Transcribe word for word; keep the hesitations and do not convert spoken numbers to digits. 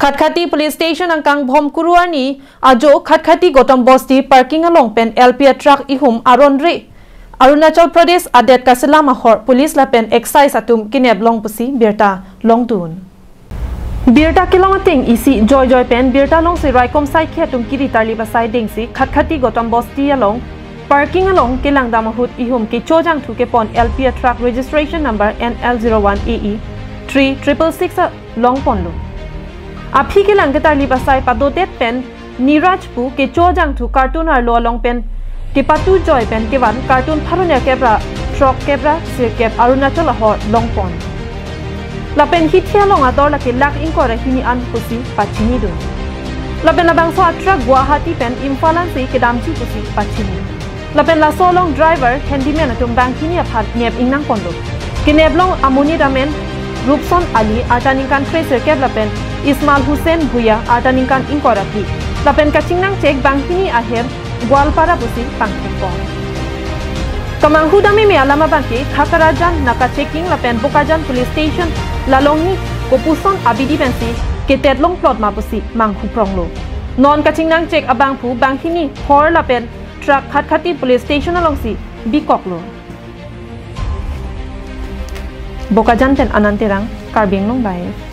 Khatkhati Police Station angkang Bhomkuru arni ajo Khatkhati Gotom Bosti parking along pen L P a truck ihum aron re Arunachal Pradesh adet kaselam ahor police lapen excise atum kinep long pusi birta longdun. Birta kelong ateng isi joijoi pen birta longsi raikom saikhi atum kiri tarlip asai dengsi Khatkhati Gotom Bosti along parking along kelangdam ahut ihum kecho jangthu kepon L P a truck registration number N L zero one A E three triple six along ponlo. Aphi kelang ketarlip asai padodet pen Niraj pu kecho jangthu carton arlo along pen kepatu joi pen kevan carton pharo nerkep ra throk kep ra sirkep Arunachal ahor longpon. Lapen hithi along ador lake lakh ingkoi ra hini an pusi pachinidun. Lapen labangso a truck Guwahati pen Imphal ansi kedamji pusi pachini. Lapen laso along driver handyman atum banghini aphan nep ingnang ponlo. Kenep long amonit amen Rupson Ali arta ningkan kre sirkep lapen Ismail Hussain Bhuya arta ningkan ingkoi ra phli. Lapen kachingnang chek banghini ahem Gwalpara pusi pangthek pon. Kamanghu dam meme alam abangke Khakarajan naka checking lapen Bokajan Police Station lalongni kopuson abidi pensi ketet longplot ma pusi manghu pronglo. Non kachingnang chek abangphu banghini hor lapen truck Khatkhati Police Station alongsi bikoklo. Bokajan pen Anand Terang, Karbi Anglong Live.